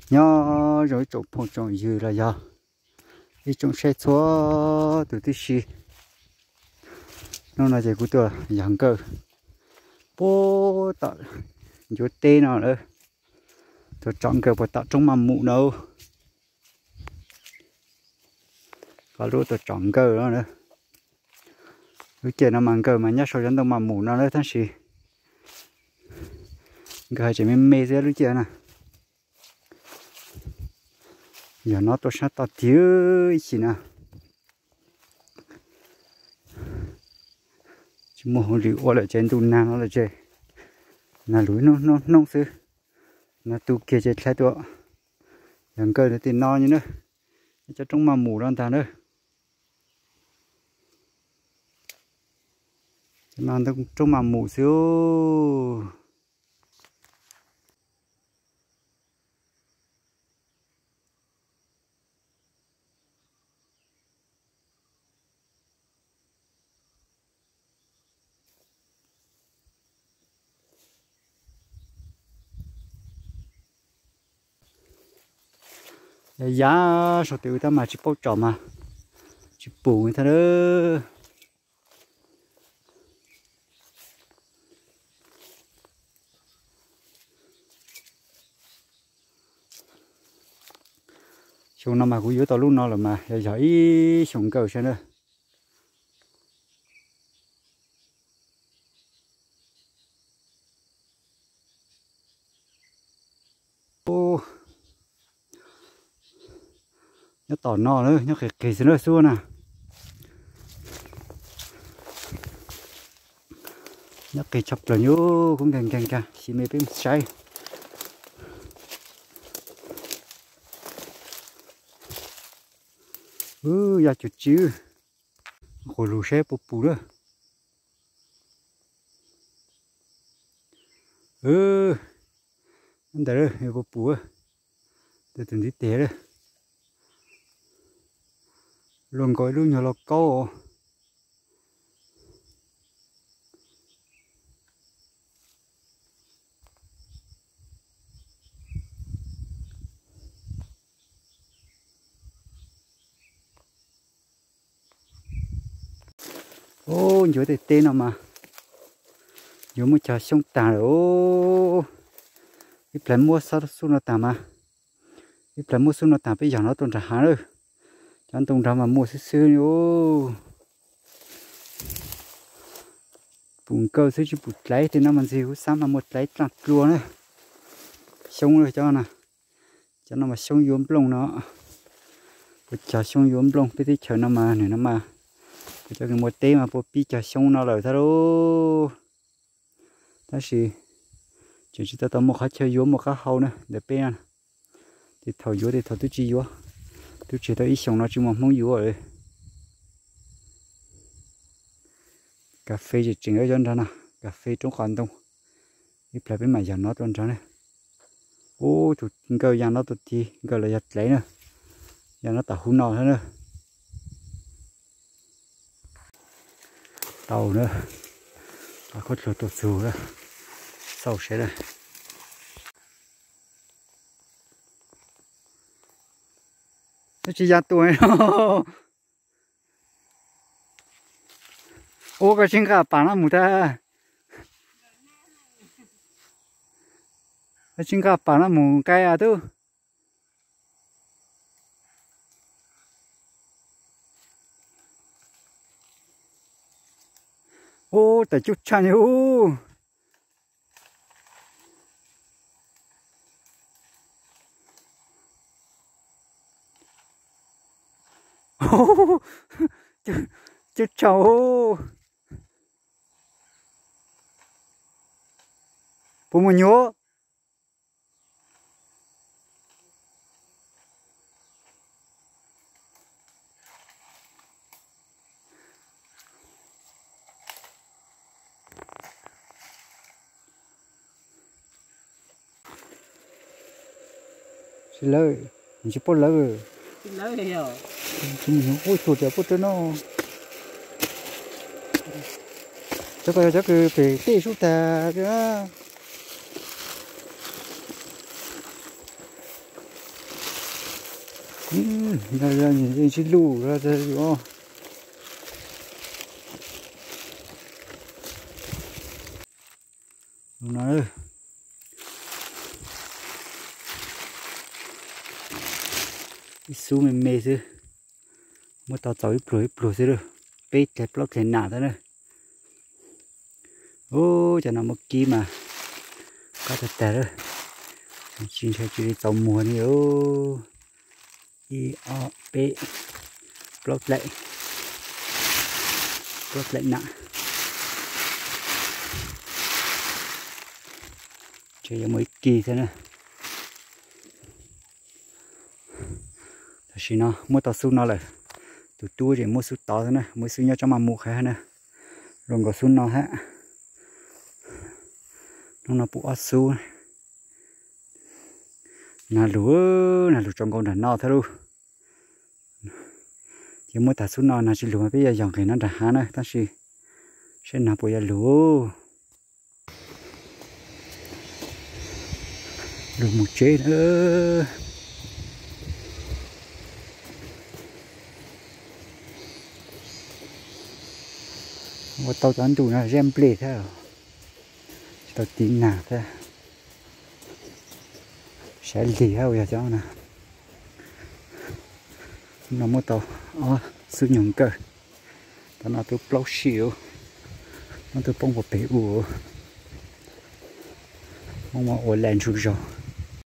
Nyob zoo ib tsoom phooj tsoom ywg los yog ib tsoom saib txhua tus tib si. Hnub no ces kuv tuaj yog nkawj puag tom ncuav teb no lawm. Tuaj tsom nkawj puag tom roob Maj Mus no. Qhov lub tuaj tsom nkawj no na. Lub caij no mas nkawj mas nyob saum cov ntoo Maj Mus no na tab sis nkawj haj tseem me me xwb lub caij na. Yog no tuaj sab toj tid ib chim na. Tsis muaj hauj lwm ua lawm ces ntuj nag no lawm ces nag lus hnub hnub hnub xwb. No tu kiag ces dlhaiv tuaj yog nkawj ntawm tej no na. Cov roob Maj Mus no ntag na. Cov no roob Maj Mus xwb. Yav yav saum tes ub tab mas tsis paub tsom mas tsis pum thiab lawm. Xyoo no mas kuv yuav tau lub no lawm mas yog yog ib xyoos nkawj saib na. Nyob tom no na, nyob qis qis xwb na xub na. Nyob qis tshaj plaws yus kub nkeeg nkeeg kag, sim me peb mus saib. Wb yog cuag tsi, quas lug saib puas pum na. Ntawd puas pum, tus ntiv tes, luaj nkaus ib lub nyuag lauj kaub. Ub, ncuav tej teb no mas yuav muab cog xyoob tag lawm. Ib plhaw muab xub no tag mas, ib plhaw muab xub no tag peb yog no tuaj nram hav lawm. Cov ntoo nrad mas muaj xwb xwb li. Pum nkawj xwb tsis pum dlaiv, tej no mas ntxig kuv xav mas muaj dlaiv dlaaj dlua na. Xyoob lawm cov no. Cov no mas xyoob yuav nplooj no. Puas cog xyoob yuav nplooj, peb teb chaws no mas nws no mas, puas cov kws muaj teb mas puas pib cog xyoob no lawm thiab lauj. Tab sis tseem tsis tau tau muaj qhov chaw yuav muaj qab hau na ntawm peb no. Tej thaum yuav tej thaum twb tsis yuav, twb tseg tau ib xyoos no tsis muaj hmoob yuav lawm. Kas fes tseem tseem cov nrag no, kas fes roob qos ntoo. Ib plhaw peb mam yog no tuaj nrag na. Ub, tus nkawj ya no tuaj tid, nkawj los yog dlaiv na, ya no tom hub no thiab na. Tau na, qhov dluag tuaj txug, xauj seb na. Twb tsis ya tuaj no. Ua koj tsis nqa pam no mus tag. Koj tsis nqa pam no mus nqaij a tub. Ub, tawm cub tshaj li ub. Cub tshaj. Puas muaj nyuam? Tsis lawv, tsis paub lawv. Tsis mus hnov ub tsuag tias puab rab no. Cov ko yog cov kws pem tej sub tag. Yog yog nws yeej sib luj os. Ib xub me me xwb, muab tau txaus ib pluag ib pluag xwb lauj. Peb dleg plaub dleg nam thiab na. Ub, cov no muab kib mas qab tag tag lawm. Tsis ntshai cia li txaus muag li os. Ib ob peb, plaub dlaim, plaub dlaim nam. Ntshe yuav muaj ib kis thiab na. Tam sim no muab tau xub no lawm, tus tub ces muab xub tod xwb na, muab xub nyob tsob maj mus qhov na, zoo nkaus xub no hab. Hnub no pum ob xub. Nag lug, nag lug tsaus nkaus nram no thiab lauj. Ces muab tag xub no nag tsis lug mas peb yuav yog nqis no nram hav na, tab sis saib nag puas yuav lug. Lug mus tsev na. Ua tau cov ntuj no zeb nplej thiab, tsis tau tiv nag thiab. Saib lig hab yog cov no. No muab tau ob xub nyuag nkawj. Tam no twb plaub sij, muab twb poob puag pem u. Muab ua le ntsuj zog.